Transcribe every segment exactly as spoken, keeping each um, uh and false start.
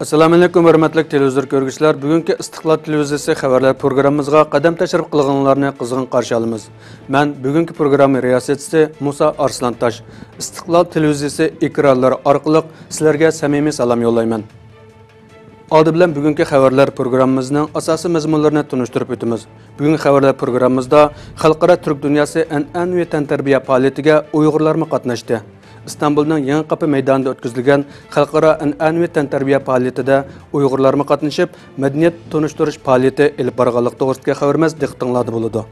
ئەسسالامۇئەلەيكۇم، ھۆرمەتلىك تېلېۋىزور كۆرگۈچىلەر! بۈگۈنكى ئىستىقلال تېلېۋىزىيىسى خەۋەرلەر پروگراممىمىزغا قەدەم تەشرىپ قىلغىنىڭلارنى قىزغىن قارشى ئالىمىز. مەن بۈگۈنكى پروگرامما رىياسەتچىسى مۇسا ئارسلانتاش. ئىستىقلال تېلېۋىزىيىسى ئېكرانلىرى ئارقىلىق سىلەرگە سەمىمىي سالام يوللايمەن. ئالدى بىلەن بۈگۈنكى خەۋەرلەر پروگراممىمىزنىڭ ئاساسىي مەزمۇنلىرىنى تونۇشتۇرۇپ ئۆتىمىز. بۈگۈنكى خەۋەرلەر پروگراممىمىزدا خەلقئارا تۈرك دۇنياسى ئەنئەنىۋى تەنتەربىيە پائالىيىتىگە ئۇيغۇرلارمۇ قاتناشتى. ئىستانبۇلنىڭ يېڭى قاپا مەيدانىدا ئۆتكۈزۈلگەن خەلقئارا ئەنئەنىۋى تەنتەربىيە پائالىيىتىدە ئۇيغۇرلارمۇ قاتنىشىپ، مەدەنىيەت تونۇشتۇرۇش پائالىيىتى ئېلىپ بارغانلىقى توغرىسىدىكى خەۋىرىمىز دىققىتىڭلاردا بولىدۇ.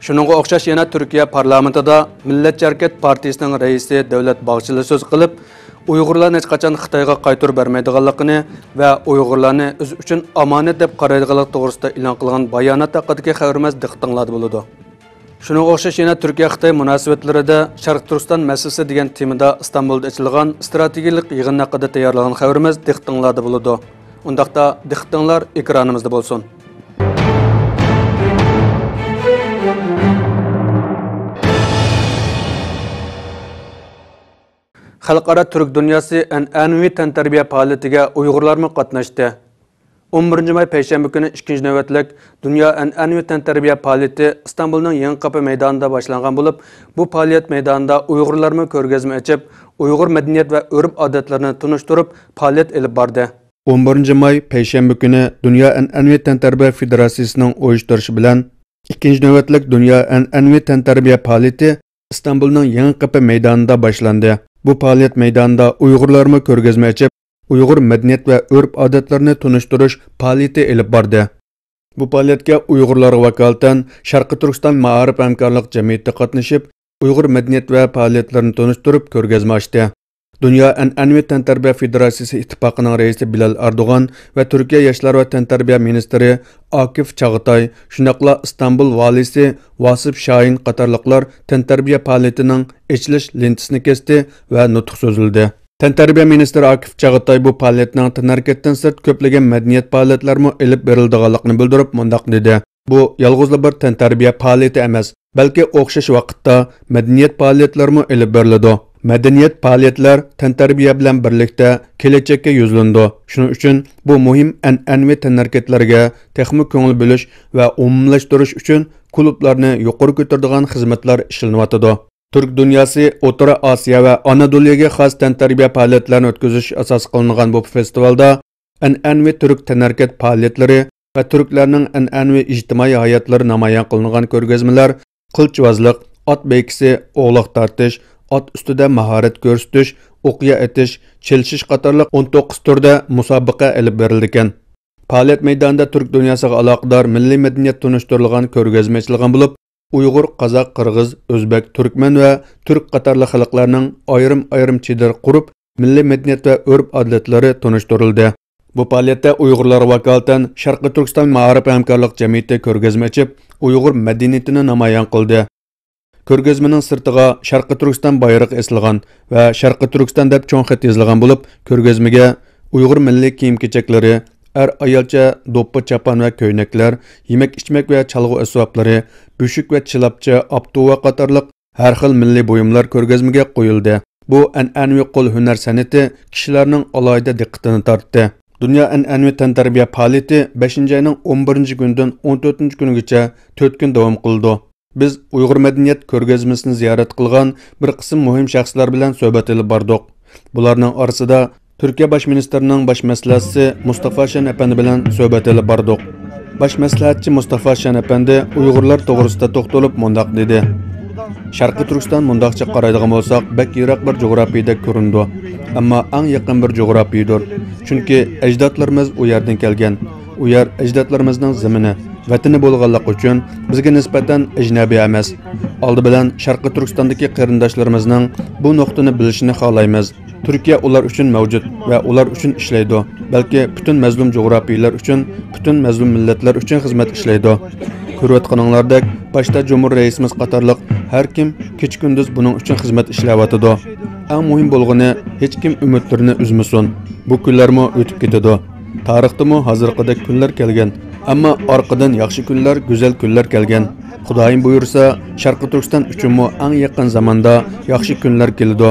شۇنىڭغا ئوخشاش يەنە تۈركىيە پارلامېنتىدا مىللەتچى ھەرىكەت پارتىيىسىنىڭ رەئىسى دەۋلەت باغچىلى سۆز قىلىپ، ئۇيغۇرلارنى ھېچقاچان خىتايغا قايتۇرۇپ بەرمەيدىغانلىقىنى ۋە ئۇيغۇرلارنى ئۆزى ئۈچۈن ئامانەت دەپ قارايدىغانلىقى توغرىسىدا ئېلان قىلغان بايانات ھەققىدىكى خەۋىرىمىز دىققىتىڭلاردا بولىدۇ. شۇنىڭغا ئوخشاش يەنە تۈركىيە-خىتاي مۇناسىۋەتلىرىدە شەرقىي تۈركىستان مەسىلىسى دېگەن تېمىدا ئىستانبۇلدا ئېچىلغان ئىستراتېگىيەلىك يىغىن ھەققىدە تەييارلىغان خەۋىرىمىز دىققىتىڭلاردا بولىدۇ. ئۇنداقتا دىققىتىڭلار ئېكرانىمىزدا بولسۇن. خەلقئارا تۈرك دۇنياسى ئەنئەنىۋى تەنتەربىيە پائالىيىتىگە ئۇيغۇرلارمۇ قاتناشتى. ئون بىرىنچى ماي پەيشەنبە كۈنى ئىككىنچى نۆۋەتلىك دۇنيا ئەنئەنىۋى تەنتەربىيە پائالىيىتى ئىستانبۇلنىڭ يېڭى قاپا مەيدانىدا باشلانغان بولۇپ، بۇ پائالىيەت مەيدانىدا ئۇيغۇرلارمۇ كۆرگەزمە ئېچىپ، ئۇيغۇر مەدەنىيەت ۋە ئۆرپ-ئادەتلىرىنى تونۇشتۇرۇپ، پائالىيەت ئېلىپ باردى. ئون بىرىنچى ماي پەيشەنبە كۈنى دۇنيا ئەنئەنىۋى تەنتەربىيە فېدېراتسىيىسىنىڭ ئۇيۇشتۇرۇشى بىلەن ئىككىنچى نۆۋەتلىك دۇنيا ئەنئەنىۋى تەنتەربىيە پائالىيىتى ئىستانبۇلنىڭ يېڭى قېپى مەيدانىدا باشلاندى. بۇ پائالىيەت مەيدانىدا ئۇيغۇرلارمۇ كۆرگەزمە ئېچىپ، ئۇيغۇر مەدەنىيەت ۋە ئۆرپ-ئادەتلىرىنى تونۇشتۇرۇش پائالىيىتى ئېلىپ باردى. بۇ پائالىيەتكە ئۇيغۇرلارغا ۋاكالىتەن شەرقىي تۈركىستان مائارىپ ھەمكارلىق جەمئىيىتى قاتنىشىپ، ئۇيغۇر مەدەنىيەت ۋە پائالىيەتلىرىنى تونۇشتۇرۇپ، كۆرگەزمە ئاچتى. دۇنيا ئەنئەنىۋى تەنتەربىيە فېدېراتسىيىسى ئىتتىپاقىنىڭ رەئىسى بىلال ئەردوغان ۋە تۈركىيە ياشلار ۋە تەنتەربىيە مىنىستىرى ئاكىف چاغاتاي، شۇنداقلا ئىستانبۇل ۋالىسى ۋاسىپ شاھىن قاتارلىقلار تەنتەربىيە پائالىيىتىنىڭ ئېچىلىش لېنتىسىنى كەستى ۋە نۇتۇق سۆزلىدى. تەنتەربىيە مىنىستىرى ئاكىپ چاغاتاي بۇ پائالىيەتنىڭ تەنھەرىكەتتىن سىرت كۆپلىگەن مەدەنىيەت پائالىيەتلەرمۇ ئېلىپ بېرىلىدىغانلىقىنى بىلدۈرۈپ مۇنداق دېدى: بۇ يالغۇزلا بىر تەنتەربىيە پائالىيىتى ئەمەس، بەلكى ئوخشاش ۋاقىتتا مەدەنىيەت پائالىيەتلىرىمۇ ئېلىپ بېرىلىدۇ. مەدەنىيەت پائالىيەتلەر تەنتەربىيە بىلەن بىرلىكتە كېلەچەككە يۈزلىنىدۇ. شۇنىڭ ئۈچۈن بۇ مۇھىم ئەنئەنىۋى تەنھەرىكەتلەرگە تېخىمۇ كۆڭۈل بۆلۈش ۋە ئومۇملاشتۇرۇش ئۈچۈن كۇلۇبلارنى يۇقىرى كۆتۈرىدىغان خىزمەتلەر ئىشلىنىۋاتىدۇ. تۈرك دۇنياسى ئوتتۇرا ئاسىيا ۋە ئانادولۇگە خاس تەنتەربىيە پائالىيەتلەرنى ئۆتكۈزۈش ئاساس قىلىنغان بۇ فېستىۋالدا ئەنئەنىۋى تۈرك تەنھەرىكەت پائالىيەتلىرى ۋە تۈركلەرنىڭ ئەنئەنىۋى ئىجتىمائىي ھاياتلىرى نامايان قىلىنغان كۆرگەزمىلەر، قىلىچۋازلىق، ئات بەيگىسى، ئوغلاق تارتىش، ئات ئۈستىدە ماھارەت كۆرسىتىش، ئوقيا ئېتىش، چېلىشىش قاتارلىق ئون توققۇز تۈردە مۇسابىقە ئېلىپ بېرىلىدىكەن. پائالىيەت مەيدانىدا تۈرك دۇنياسىغا ئالاقىدار مىللىي مەدەنىيەت تونۇشتۇرۇلغان كۆرگەزمە ئېچىلغان بولۇپ، ئۇيغۇر، قازاق، قىرغىز، ئۆزبەك، تۈركمەن ۋە تۈرك قاتارلىق خەلقلەرنىڭ ئايرىم-ئايرىم چېدىر قۇرۇپ، مىللىي مەدەنىيەت ۋە ئۆرپ-ئادەتلىرى تونۇشتۇرۇلدى. بۇ پائالىيەتتە ئۇيغۇرلارغا ۋاكالىتەن شەرقىي تۈركىستان مائارىپ ھەمكارلىق جەمئىيىتى كۆرگەزمە ئېچىپ، ئۇيغۇر مەدەنىيىتىنى نامايان قىلدى. كۆرگەزمىنىڭ سىرتىغا شەرقىي تۈركىستان بايرىقى ئېسىلغان ۋە شەرقىي تۈركىستان دەپ چوڭ خەت يېزىلغان بولۇپ، كۆرگەزمىگە ئۇيغۇر مىللىي كىيىم-كېچەكلىرى، ئەر-ئايالچە دوپپا-چاپان ۋە كۆينەكلەر، يېمەك-ئىچمەك ۋە چالغۇ ئەسۋابلىرى، بۆشۈك ۋە چىلاپچە، ئاپتۇۋا قاتارلىق ھەر خىل مىللىي بۇيۇملار كۆرگەزمىگە قويۇلدى. بۇ ئەنئەنىۋى قول ھۈنەر سەنئىتى كىشىلەرنىڭ ئالاھىدە دىققىتىنى تارتتى. دۇنيا ئەنئەنىۋى تەنتەربىيە پائالىيىتى بەشىنچى ئاينىڭ ئون بىرىنچى كۈنىدىن ئون تۆتىنچى كۈنىگىچە تۆت كۈن داۋام قىلىدۇ. بىز ئۇيغۇر مەدەنىيەت كۆرگەزمىسىنى زىيارەت قىلغان بىر قىسىم مۇھىم شەخسلەر بىلەن سۆھبەت ئېلىپ باردۇق. بۇلارنىڭ ئارىسىدا تۈركىيە باش مىنىستىرىنىڭ باش مەسلىھەتچىسى مۇستافا شەن ئەپەندى بىلەن سۆھبەت ئېلىپ باردۇق. باش مەسلىھەتچى مۇستافا شەن ئەپەندى ئۇيغۇرلار توغرىسىدا توختىلىپ مۇنداق دېدى: شەرقىي تۈركىستان مۇنداقچە قارايدىغان بولساق، بەك يىراق بىر جۇغراپىيىدەك كۆرۈنىدۇ. ئەمما ئەڭ يېقىن بىر جۇغراپىيىدۇر. چۈنكى ئەجدادلىرىمىز ئۇ يەردىن كەلگەن. ئۇ يەر ئەجدادلىرىمىزنىڭ زېمىنى، ۋەتىنى بولغانلىقى ئۈچۈن بىزگە نىسبەتەن ئەجنەبىي ئەمەس. ئالدى بىلەن شەرقىي تۈركىستاندىكى قېرىنداشلىرىمىزنىڭ بۇ نۇقتىنى بىلىشىنى خالايمىز. تۈركىيە ئۇلار ئۈچۈن مەۋجۇت ۋە ئۇلار ئۈچۈن ئىشلەيدۇ، بەلكى پۈتۈن مەزلۇم جۇغراپىيىلەر ئۈچۈن، پۈتۈن مەزلۇم مىللەتلەر ئۈچۈن خىزمەت ئىشلەيدۇ. كۆرۈۋاتقىنىڭلاردەك، باشتا جۇمھۇر رەئىسىمىز قاتارلىق ھەر كىم كېچە-كۈندۈز بۇنىڭ ئۈچۈن خىزمەت ئىشلەۋاتىدۇ. ئەڭ مۇھىم بولغىنى، ھېچكىم ئۈمىدلىرىنى ئۈزمىسۇن. بۇ كۈنلەرمۇ ئۆتۈپ كېتىدۇ. تارىختىمۇ ھازىرقىدەك كۈنلەر كەلگەن، ئەمما ئارقىدىن ياخشى كۈنلەر، گۈزەل كۈنلەر كەلگەن. خۇدايىم بۇيرۇسا، شەرقىي تۈركىستان ئۈچۈنمۇ ئەڭ يېقىن زاماندا ياخشى كۈنلەر كېلىدۇ.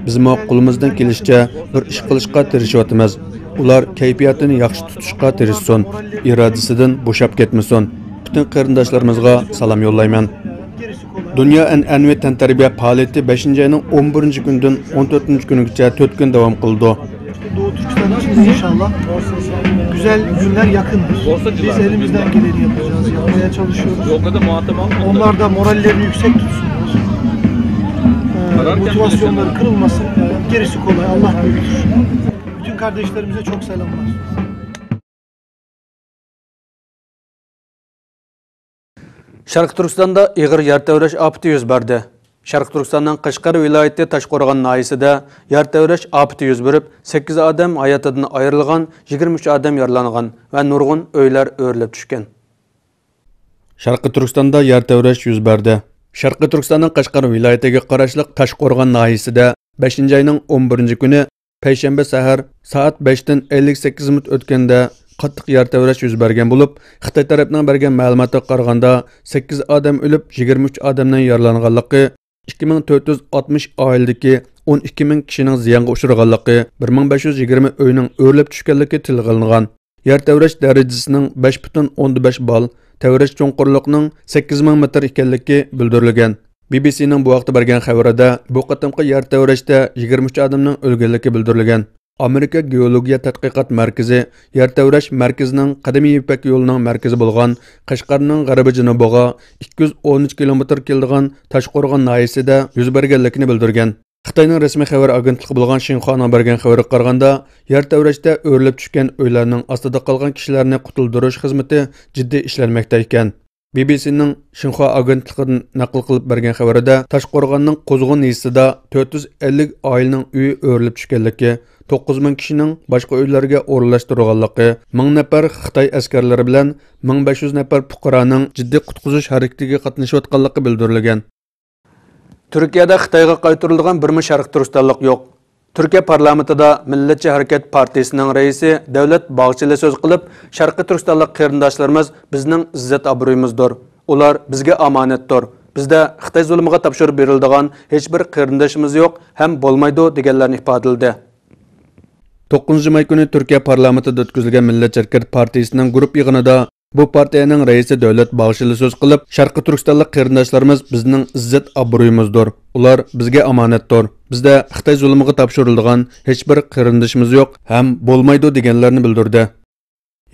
بىزمۇ قولىمىزدىن كېلىشىچە بىر ئىش قىلىشقا تىرىشىۋاتىمىز. ئۇلار كەيپىياتىنى ياخشى تۇتۇشقا تىرىشسۇن، ئىرادىسىدىن بوشاپ كەتمىسۇن. پۈتۈن قېرىنداشلىرىمىزغا سالام يوللايمەن. دۇنيا ئەنئەنىۋى تەنتەربىيە پائالىيىتى بەشىنچى ئاينىڭ ئون بىرىنچى كۈنىدىن ئون تۆتىنچى كۈنىگىچە تۆت كۈن داۋام قىلىدۇ. Doğu Türkistan için inşallah güzel günler yakındır. Biz elimizden geleni yapacağız, yapmaya çalışıyoruz. Onlar da morallerini yüksek tutsunlar. Ee, motivasyonları kırılmasın. Gerisi kolay, Allah büyüktür. Bütün kardeşlerimize çok selamlar. شەرقىي تۈركىستاندا ئېغىر يەر تەۋرەش ئاپىتى يۈز بەردى. شەرقىي تۈركىستاننىڭ قەشقەر ۋىلايىتى تاشقورغان ناھىيەسىدە يەر تەۋرەش ئاپىتى يۈز بېرىپ، سەككىز ئادەم ھاياتىدىن ئايرىلغان، يىگىرمە ئۈچ ئادەم يارىلانغان ۋە نۇرغۇن ئۆيلەر ئۆرۈلۈپ چۈشكەن. شەرقىي تۈركىستاندا يەر تەۋرەش يۈز بەردى. شەرقىي تۈركىستاننىڭ قەشقەر ۋىلايىتىگە قاراشلىق تاشقورغان ناھىيەسىدە بەشىنچى ئاينىڭ ئون بىرىنچى كۈنى پەيشەنبە سەھەر سائەت بەشتىن ئەللىك سەككىز مىنۇت ئۆتكەندە قاتتىق يەر تەۋرەش يۈز بەرگەن بولۇپ، خىتاي تەرەپنىڭ بەرگەن مەلۇماتىغا قارىغاندا، سەككىز ئادەم ئۆلۈپ، يىگىرمە ئۈچ ئادەمنىڭ يارىلانغانلىقى، ئىككى مىڭ تۆت يۈز ئاتمىش ئائىلىدىكى ئون ئىككى مىڭ كىشىنىڭ زىيانغا ئۇچرىغانلىقى، بىر مىڭ بەش يۈز يىگىرمە ئۆينىڭ ئۆرۈلۈپ چۈشكەنلىكى تىلغا ئېلىنغان. يەر تەۋرەش دەرىجىسىنىڭ بەش پۈتۈن ئوندىن بەش بال، تەۋرەش چوڭقۇرلۇقىنىڭ سەككىز مىڭ مېتىر ئىكەنلىكى بىلدۈرۈلگەن. بى بى سىنىڭ بۇ ھەقتە بەرگەن خەۋىرىدە، بۇ قېتىمقى يەر تەۋرەشتە يىگىرمە ئۈچ ئادەمنىڭ ئۆلگەنلىكى بىلدۈرۈلگەن. ئامېرىكا گېئولوگىيە تەتقىقات مەركىزى يەر تەۋرەش مەركىزىنىڭ قەدىمىي يىپەك يولىنىڭ مەركىزى بولغان قەشقەرنىڭ غەربىي جەنۇبىغا ئىككى يۈز ئون ئۈچ كىلومېتىر كېلىدىغان تاشقورغان ناھىيەسىدە يۈز بەرگەنلىكىنى بىلدۈرگەن. خىتاينىڭ رەسمىي خەۋەر ئاگېنتلىقى بولغان شىنخۇانىڭ بەرگەن خەۋىرىگە قارىغاندا، يەر تەۋرەشتە ئۆرۈلۈپ چۈشكەن ئۆيلەرنىڭ ئاستىدا قالغان كىشىلەرنى قۇتۇلدۇرۇش خىزمىتى جىددىي ئىشلەنمەكتە ئىكەن. بى بى سىنىڭ شىنخۇا ئاگېنتلىقىدىن نەقىل قىلىپ بەرگەن خەۋىرىدە، تاشقورغاننىڭ قوزغۇن يېزىسىدا تۆت يۈز ئەللىك ئائىلىنىڭ ئۆيى ئۆرۈلۈپ چۈشكەنلىكى، توققۇز مىڭ كىشىنىڭ باشقا ئۆيلەرگە ئورۇنلاشتۇرۇلغانلىقى، مىڭ نەپەر خىتاي ئەسكەرلىرى بىلەن مىڭ بەش يۈز نەپەر پۇقرانىڭ جىددىي قۇتقۇزۇش ھەرىكىتىگە قاتنىشىۋاتقانلىقى بىلدۈرۈلگەن. تۈركىيەدە خىتايغا قايتۇرۇلىدىغان بىرمۇ شەرقىي تۈركىستانلىق يوق. تۈركىيە پارلامېنتىدا مىللەتچى ھەرىكەت پارتىيىسىنىڭ رەئىسى دەۋلەت باغچىلى سۆز قىلىپ، شەرقىي تۈركىستانلىق قېرىنداشلىرىمىز بىزنىڭ ئىززەت ئابرۇيىمىزدۇر. ئۇلار بىزگە ئامانەتتۇر. بىزدە خىتاي زۇلۇمىغا تاپشۇرۇپ بېرىلىدىغان ھېچبىر قېرىندىشىمىز يوق ھەم بولمايدۇ، دېگەنلەرنى ئىپادىلىدى. توققۇزىنچى ماي كۈنى تۈركىيە پارلامېنتىدا ئۆتكۈزۈلگەن مىللەتچى ھەرىكەت پارتىيىسىنىڭ گۇرۇپ يىغىنىدا بۇ پارتىيەنىڭ رەئىسى دەۋلەت باغچىلى سۆز قىلىپ، شەرقىي تۈركىستانلىق قېرىنداشلىرىمىز بىزنىڭ ئىززەت ئابرۇيىمىزدۇر. ئۇلار بىزگە ئامانەتتۇر. بىزدە خىتاي زۇلۇمىغا تاپشۇرۇلىدىغان ھېچبىر قېرىندىشىمىز يوق ھەم بولمايدۇ، دېگەنلەرنى بىلدۈردى.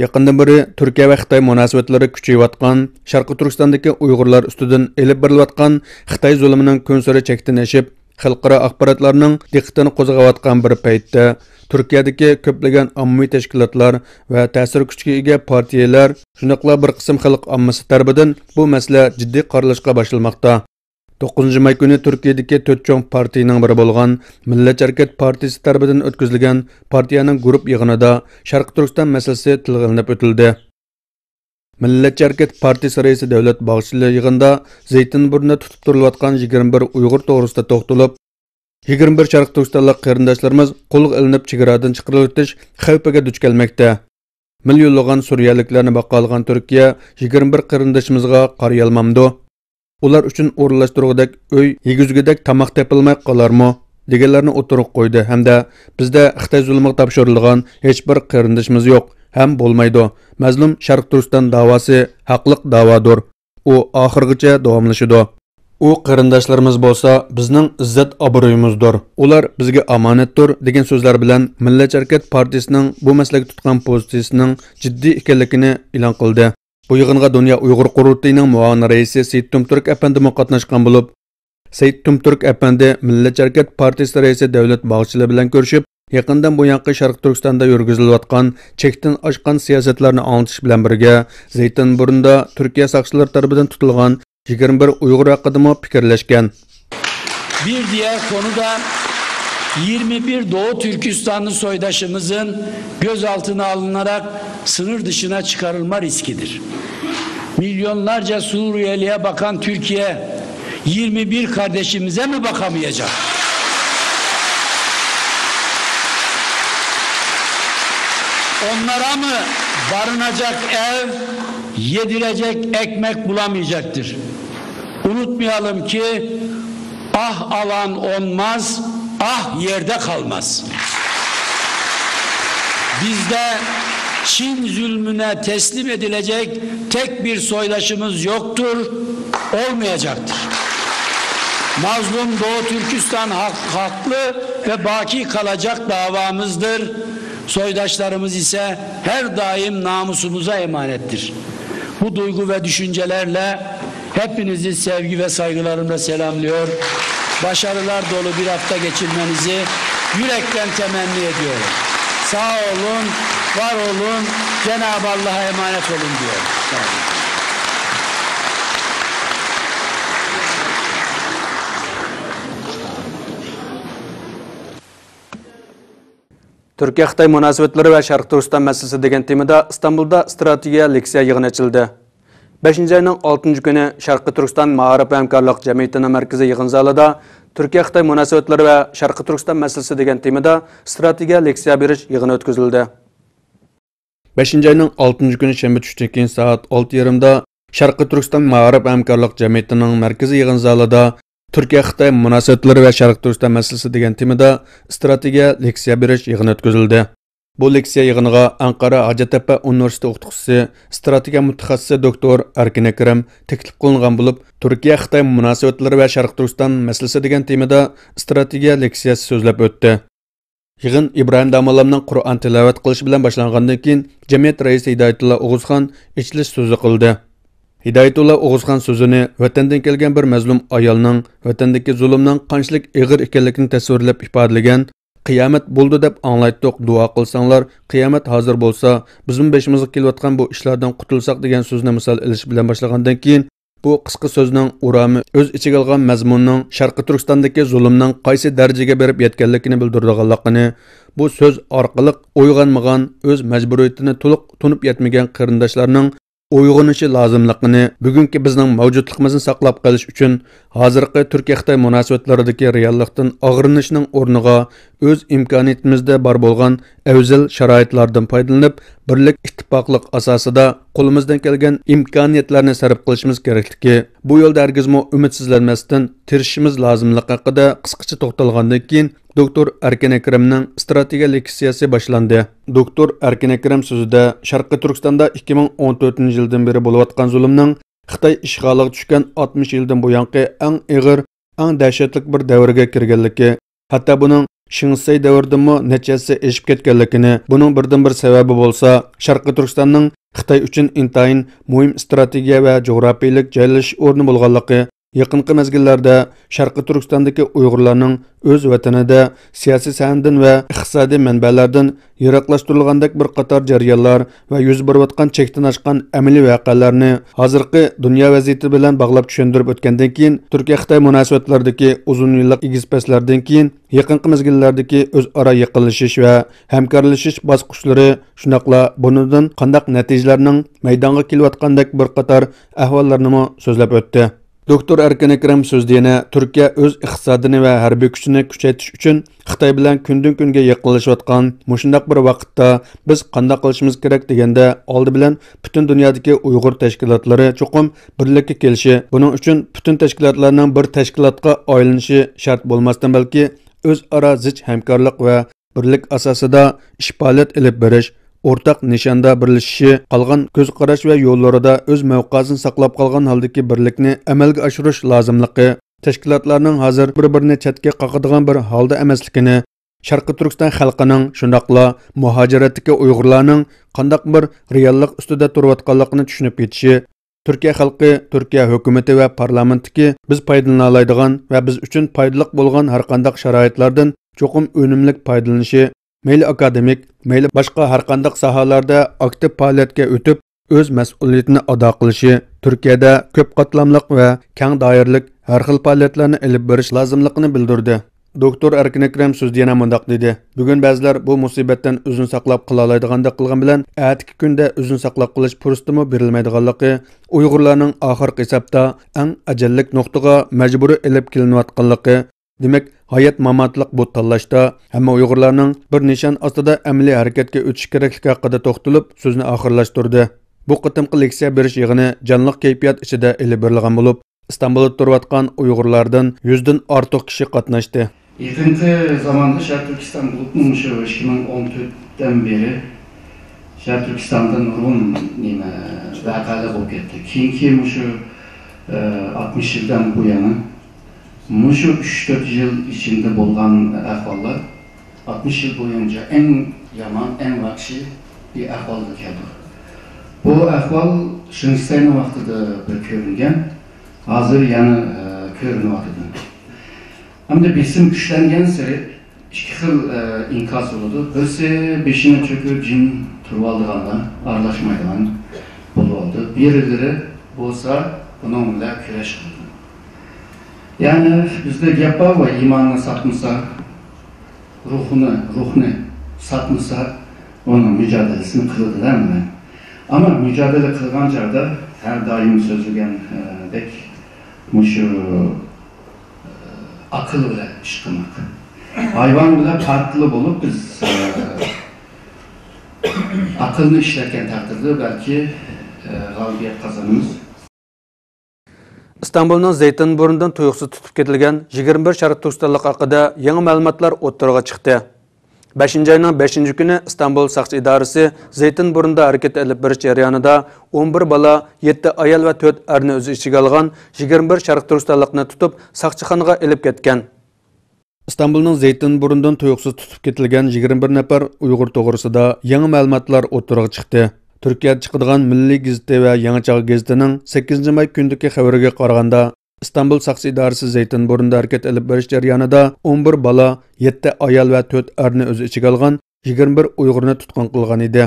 يېقىندىن بېرى تۈركىيە ۋە خىتاي مۇناسىۋەتلىرى كۈچىيىۋاتقان، شەرقىي تۈركىستاندىكى ئۇيغۇرلار ئۈستىدىن ئېلىپ بېرىلىۋاتقان خىتاي زۇلۇمىنىڭ كۈنسېرى چەكتىن ئېشىپ، خەلقئارا ئاخباراتلارنىڭ دىققىتىنى قوزغاۋاتقان بىر پەيتتە، تۈركىيەدىكى كۆپلىگەن ئاممىۋى تەشكىلاتلار ۋە تەسىر كۈچىگە ئىگە پارتىيەلەر، شۇنداقلا بىر قىسىم خەلق ئاممىسى تەرىپىدىن بۇ مەسىلە جىددىي قارىلىشقا باشلىماقتا. توققۇزىنچى ماي كۈنى تۈركىيەدىكى تۆت چوڭ پارتىيىنىڭ بىرى بولغان مىللەتچى ھەرىكەت پارتىيىسى تەرىپىدىن ئۆتكۈزۈلگەن پارتىيەنىڭ گۇرۇپ يىغىنىدا شەرقىي تۈركىستان مەسىلىسى تىلغا ئېلىنىپ ئۆتۈلدى. مىللەتچى ھەرىكەت پارتىيىسى رەئىسى دەۋلەت باغچىلى يىغىندا زەيتىنبۇرنىدا تۇتۇپ تۇرۇلۇۋاتقان يىگىرمە بىر ئۇيغۇر توغرىسىدا توختىلىپ، يىگىرمە بىر شەرقىي تۈركىستانلىق قېرىنداشلىرىمىز قولغا ئېلىنىپ چېگرادىن چىقىرىۋېتىش خەۋپىگە دۇچ كەلمەكتە. مىليونلىغان سۈرىيەلىكلەرنى باقالىغان تۈركىيە يىگىرمە بىر قېرىندىشىمىزغا قارىيالمامدۇ؟ ئۇلار ئۈچۈن ئورۇنلاشتۇرغۇدەك ئۆي، يېگۈزگۈدەك تاماق تېپىلماي قالارمۇ؟ دېگەنلەرنى ئوتتۇرىغا قويدى ھەمدە بىزدە خىتاي زۇلۇمىغا تاپشۇرۇلىدىغان ھېچبىر قېرىندىشىمىز يوق ھەم بولمايدۇ. مەزلۇم شەرقىي تۈركىستان داۋاسى ھەقلىق داۋادۇر. ئۇ ئاخىرغىچە داۋاملىشىدۇ. ئۇ قېرىنداشلىرىمىز بولسا بىزنىڭ ئىززەت ئابرۇيىمىزدۇر. ئۇلار بىزگە ئامانەتتۇر، دېگەن سۆزلەر بىلەن مىللەتچى ھەرىكەت پارتىيىسىنىڭ بۇ مەسىلىگە تۇتقان پوزىتسىيىسىنىڭ جىددىي ئىكەنلىكىنى ئېلان قىلدى. بۇ يىغىنغا دۇنيا ئۇيغۇر قۇرۇلتىيىنىڭ مۇئاۋىن رەئىسى سېيىت تۈمتۈرك ئەپەندىمۇ قاتناشقان بولۇپ، سېيىت تۈمتۈرك ئەپەندى مىللەتچى ھەرىكەت پارتىيىسى رەئىسى دەۋلەت باغچىلى بىلەن كۆرۈشۈپ، يېقىندىن بۇيانقى شەرقىي تۈركىستاندا يۈرگۈزۈلۈۋاتقان چەكتىن ئاشقان سىياسەتلەرنى ئاڭلىتىش بىلەن بىرگە، زەيتىنبۇرنىدا تۈركىيە ساقچىلىرى تەرىپىدىن تۇتۇلغان يىگىرمە بىر ئۇيغۇر ھەققىدىمۇ پىكىرلەشكەن. Bir diğer konu da yirmi bir Doğu Türkistanlı soydaşımızın gözaltına alınarak sınır dışına çıkarılma riskidir. Milyonlarca Suriyeliye bakan Türkiye yirmi bir kardeşimize mi bakamayacak? Onlara mı barınacak ev, yedirecek ekmek bulamayacaktır? Unutmayalım ki, ah alan onmaz, ah yerde kalmaz. Bizde Çin zulmüne teslim edilecek tek bir soydaşımız yoktur, olmayacaktır. Mazlum Doğu Türkistan hak-, haklı ve baki kalacak davamızdır. Soydaşlarımız ise her daim namusumuza emanettir. Bu duygu ve düşüncelerle hepinizi sevgi ve saygılarımla selamlıyor. Başarılar dolu bir hafta geçirmenizi yürekten temenni ediyorum. Sağ olun, var olun, Cenab-ı Allah'a emanet olun diyorum. Sağ olun. تۈركىيە-خىتاي مۇناسىۋەتلىرى ۋە شەرقىي تۈركىستان مەسىلىسى دېگەن تېمىدا ئىستانبۇلدا ئىستراتېگىيە لېكسىيە يىغىنى ئېچىلدى. بەشىنچى ئاينىڭ ئالتىنچى كۈنى شەرقىي تۈركىستان مائارىپ ھەمكارلىق جەمئىيىتىنىڭ مەركىزىي يىغىن زالىدا تۈركىيە-خىتاي مۇناسىۋەتلىرى ۋە شەرقىي تۈركىستان مەسىلىسى دېگەن تېمىدا ئىستراتېگىيە لېكسىيە بېرىش يىغىنى ئۆتكۈزۈلدى. بەشىنچى ئاينىڭ ئالتىنچى كۈنى شەنبە چۈشتىن كېيىن سائەت ئالتە يېرىمدا شەرقىي تۈركىستان مائارىپ ھەمكارلىق جەمئىيىتىنىڭ مەركىزىي يىغىن زالىدا تۈركىيە-خىتاي مۇناسىۋەتلىرى ۋە شەرقىي تۈركىستان مەسىلىسى دېگەن تېمىدا ئىستراتېگىيە لېكسىيە بېرىش يىغىنى ئۆتكۈزۈلدى. بۇ لېكسىيە يىغىنىغا ئەنقەرە ھاجەتتەپە ئۇنىۋېرسىتېتى ئوقۇتقۇچىسى، ئىستراتېگىيە مۇتەخەسسىسى دوكتور ئەركىن ئەكرەم تەكلىپ قىلىنغان بولۇپ، تۈركىيە-خىتاي مۇناسىۋەتلىرى ۋە شەرقىي تۈركىستان مەسىلىسى دېگەن تېمىدا ئىستراتېگىيە لېكسىيەسى سۆزلەپ ئۆتتى. يىغىن ئىبراھىم داموللامنىڭ قۇرئان تىلاۋەت قىلىشى بىلەن باشلانغاندىن كېيىن، جەمئىيەت رەئىسى ھىدايەتۇللا ئوغۇزخان ئېچىلىش سۆزى قىلدى. ھىدايەتۇللا ئوغۇزخان سۆزىنى ۋەتەندىن كەلگەن بىر مەزلۇم ئايالنىڭ ۋەتەندىكى زۇلۇمنىڭ قانچىلىك ئېغىر ئىكەنلىكىنى تەسۋىرلەپ ئىپادىلىگەن، «قىيامەت بولدى دەپ ئاڭلايتتۇق، دۇئا قىلساڭلار، قىيامەت ھازىر بولسا، بىزمۇ بېشىمىزغا كېلىۋاتقان بۇ ئىشلاردىن قۇتۇلساق» دېگەن سۆزنى مىسال ئېلىش بىلەن باشلىغاندىن كېيىن، بۇ قىسقا سۆزنىڭ ئۇرامى ئۆز ئىچىگە ئالغان مەزمۇننىڭ شەرقىي تۈركىستاندىكى زۇلۇمنىڭ قايسى دەرىجىگە بېرىپ يەتكەنلىكىنى بىلدۈرىدىغانلىقىنى، بۇ سۆز ئارقىلىق ئويغانمىغان، ئۆز مەجبۇرىيىتىنى تولۇق تونۇپ يەتمىگەن قېرىنداشلارنىڭ ئويغىنىشى لازىملىقىنى، بۈگۈنكى بىزنىڭ مەۋجۇتلۇقىمىزنى ساقلاپ قېلىش ئۈچۈن ھازىرقى تۈركىيە-خىتاي مۇناسىۋەتلىرىدىكى رېئاللىقتىن ئاغرىنىشنىڭ ئورنىغا، ئۆز ئىمكانىيىتىمىزدە بار بولغان ئەۋزەل شارائىتلاردىن پايدىلىنىپ، بىرلىك، ئىتتىپاقلىق ئاساسىدا قولىمىزدىن كەلگەن ئىمكانىيەتلەرنى سەرپ قىلىشىمىز كېرەكلىكى، بۇ يولدا ھەرگىزمۇ ئۈمىدسىزلەنمەستىن تىرىشىشىمىز لازىملىقى ھەققىدە قىسقىچە توختالغاندىن كېيىن، دوكتور ئەركىن ئەكرەمنىڭ ئىستراتېگىيە لېكسىيەسى باشلاندى. دوكتور ئەركىن ئەكرەم سۆزىدە شەرقىي تۈركىستاندا ئىككى مىڭ ئون تۆتىنچى يىلدىن بېرى بولۇۋاتقان زۇلۇمنىڭ خىتاي ئىشغالىغا چۈشكەن ئاتمىش يىلدىن بۇيانقى ئەڭ ئېغىر، ئەڭ دەھشەتلىك بىر دەۋرگە كىرگەنلىكى، ھەتتا بۇنىڭ شېڭ شىسەي دەۋرىدىنمۇ نەچچە ھەسسە ئېشىپ كەتكەنلىكىنى، بۇنىڭ بىردىنبىر سەۋەبى بولسا شەرقىي تۈركىستاننىڭ خىتاي ئۈچۈن ئىنتايىن مۇھىم ئىستراتېگىيە ۋە جۇغراپىيىلىك جايلىشىش ئورنى بولغانلىقى، يېقىنقى مەزگىللەردە شەرقىي تۈركىستاندىكى ئۇيغۇرلارنىڭ ئۆز ۋەتىنىدە سىياسىي سەھنىدىن ۋە ئىقتىسادىي مەنبەلەردىن يىراقلاشتۇرۇلغاندەك بىر قاتار جەريانلار ۋە يۈز بېرىۋاتقان چەكتىن ئاشقان ئەمەلىي ۋەقەلەرنى ھازىرقى دۇنيا ۋەزىيىتى بىلەن باغلاپ چۈشەندۈرۈپ ئۆتكەندىن كېيىن، تۈركىيە-خىتاي مۇناسىۋەتلىرىدىكى ئۇزۇن يىللىق ئېگىز-پەسلەردىن كېيىن، يېقىنقى مەزگىللەردىكى ئۆزئارا يېقىنلىشىش ۋە ھەمكارلىشىش باسقۇچلىرى، شۇنداقلا بۇنىڭدىن قانداق نەتىجىلەرنىڭ مەيدانغا كېلىۋاتقاندەك بىر قاتار ئەھۋاللارنىمۇ سۆزلەپ ئۆتتى. دوكتور ئەركىن ئەكرەم سۆزىدە يەنە تۈركىيە ئۆز ئىقتىسادىنى ۋە ھەربىي كۈچىنى كۈچەيتىش ئۈچۈن خىتاي بىلەن كۈندىن-كۈنگە يېقىنلىشىۋاتقان مۇشۇنداق بىر ۋاقىتتا بىز قانداق قىلىشىمىز كېرەك دېگەندە، ئالدى بىلەن پۈتۈن دۇنيادىكى ئۇيغۇر تەشكىلاتلىرى چوقۇم بىرلىككە كېلىشى، بۇنىڭ ئۈچۈن پۈتۈن تەشكىلاتلارنىڭ بىر تەشكىلاتقا ئايلىنىشى شەرت بولماستىن، بەلكى ئۆزئارا زىچ ھەمكارلىق ۋە بىرلىك ئاساسىدا ئىش پائالىيەت ئېلىپ بېرىش، ئورتاق نىشاندا بىرلىشىشى، قالغان كۆز قاراش ۋە يوللىرىدا ئۆز مەۋقەسىنى ساقلاپ قالغان ھالدىكى بىرلىكنى ئەمەلگە ئاشۇرۇش لازىملىقى، تەشكىلاتلارنىڭ ھازىر بىر-بىرىنى چەتكە قاقىدىغان بىر ھالدا ئەمەسلىكىنى، شەرقىي تۈركىستان خەلقىنىڭ، شۇنداقلا مۇھاجىرەتتىكى ئۇيغۇرلارنىڭ قانداق بىر رېئاللىق ئۈستىدە تۇرۇۋاتقانلىقىنى چۈشىنىپ يېتىشى، تۈركىيە خەلقى، تۈركىيە ھۆكۈمىتى ۋە پارلامېنتتىكى بىز پايدىلىنالايدىغان ۋە بىز ئۈچۈن پايدىلىق بولغان ھەرقانداق شارائىتلاردىن چوقۇم ئۈنۈملۈك پايدىلىنىشى، مەيلى ئاكادېمىك، مەيلى باشقا ھەرقانداق ساھەلەردە ئاكتىپ پائالىيەتكە ئۆتۈپ، ئۆز مەسئۇلىيىتىنى ئادا قىلىشى، تۈركىيەدە كۆپ قاتلاملىق ۋە كەڭ دائىرىلىك ھەر خىل پائالىيەتلەرنى ئېلىپ بېرىش لازىملىقىنى بىلدۈردى. دوكتور ئەركىن ئەكرەم سۆزىدە يەنە مۇنداق دېدى: بۈگۈن بەزىلەر بۇ مۇسىبەتتىن ئۆزىنى ساقلاپ قالالايدىغاندەك قىلغان بىلەن، ئەتىكى كۈندە ئۆزىنى ساقلاپ قېلىش پۇرسىتىمۇ بېرىلمەيدىغانلىقى، ئۇيغۇرلارنىڭ ئاخىرقى ھېسابتا ئەڭ ئەجەللىك نۇقتىغا مەجبۇرىي ئېلىپ كېلىنىۋاتقانلىقى، دېمەك، ھايات-ماماتلىق بۇ تاللاشتا ھەممە ئۇيغۇرلارنىڭ بىر نىشان ئاستىدا ئەمەلىي ھەرىكەتكە ئۆتۈشى كېرەكلىكى ھەققىدە توختىلىپ، سۆزىنى ئاخىرلاشتۇردى. بۇ قېتىمقى لېكسىيە بېرىش يىغىنى جانلىق كەيپىيات ئىچىدە ئېلىپ بېرىلغان بولۇپ، ئىستانبۇلدا تۇرۇۋاتقان ئۇيغۇرلاردىن يۈزدىن ئارتۇق كىشى قاتناشتى. يېقىنقى زاماندا شەرقىي تۈركىستان بولۇپمۇ مۇشۇ ئىككى مىڭ ئون تۆتتىن بېرى شەرقىي تۈركىستاندا نۇرغۇن نېمە ۋەقەلەر بولۇپ كەتتى. كېيىنكى مۇشۇ، ئە، ئاتمىش يىلدىن بۇيانا مۇشۇ ئۈچ تۆت يىل ئىچىدە بولغان ئەھۋاللار ئاتمىش يىل بويىچە ئەڭ يامان، ئەڭ ۋەھشىي بىر ئەھۋالغا كەلدى. بۇ ئەھۋال شېڭ شىسەينىڭ ۋاقتىدا بىر كۆرۈنگەن، ھازىر يەنە، ئە، كۆرۈنۈۋاتىدۇ. ئەمدى بېسىم كۈچلەنگەنسېرى ئىككى خىل، ئە، ئىنكاس بولىدۇ. بىرسى بېشىنى چۆكۈپ جىم تۇرۇۋالىدىغانلار، ئارىلاشمايدىغان بولۇۋالىدۇ. بىرلىرى بولسا بۇنىڭ بىلەن كۈرەش قىلىدۇ. يەنى بىزدە گەپ بار، ئىماننى ساتمىسا، روھنى، روھنى ساتمىسا، ئۇنىڭ مۇجادىلىسىنى قىلىدۇ دەمدى. ئەمما مۇجادىلە قىلغان چاغدا ھەر دائىم سۆزلىگەندەك مۇشۇ، ئە، ئاقىل بىلەن ئىش قىلماق. ھايۋان بىلەن پارتلا بولۇپ بىز، ئە، ئاقىلنى ئىشلەتكەن تەقدىردە بەلكى، ئە، غالىبىيەت قازىنىمىز. ئىستانبۇلنىڭ زەيتىنبۇرنىدىن تۇيۇقسىز تۇتۇپ كېتىلگەن يىگىرمە بىر شەرقىي تۈركىستانلىق ھەققىدە يېڭى مەلۇماتلار ئوتتۇرىغا چىقتى. بەشىنچى ئاينىڭ بەشىنچى كۈنى ئىستانبۇل ساقچى ئىدارىسى زەيتىنبۇرنىدا ھەرىكەت ئېلىپ بېرىش جەريانىدا ئون بىر بالا، يەتتە ئايال ۋە تۆت ئەرنى ئۆز ئىچىگە ئالغان يىگىرمە بىر شەرقىي تۈركىستانلىقنى تۇتۇپ، ساقچىخانىغا ئېلىپ كەتكەن. ئىستانبۇلنىڭ زەيتىنبۇرنىدىن تۇيۇقسىز تۇتۇپ كېتىلگەن يىگىرمە بىر نەپەر ئۇيغۇر توغرىسىدا يېڭى مەلۇماتلار ئوتتۇرىغا چىقتى. تۈركىيەدە چىقىدىغان مىللىي گېزىتى ۋە يېڭى چاغ گېزىتىنىڭ سەككىزىنچى ماي كۈنىدىكى خەۋىرىگە قارىغاندا، ئىستانبۇل ساقچى ئىدارىسى زەيتىنبۇرنىدا ھەرىكەت ئېلىپ بېرىش جەريانىدا ئون بىر بالا، يەتتە ئايال ۋە تۆت ئەرنى ئۆز ئىچىگە ئالغان يىگىرمە بىر ئۇيغۇرنى تۇتقۇن قىلغان ئىدى.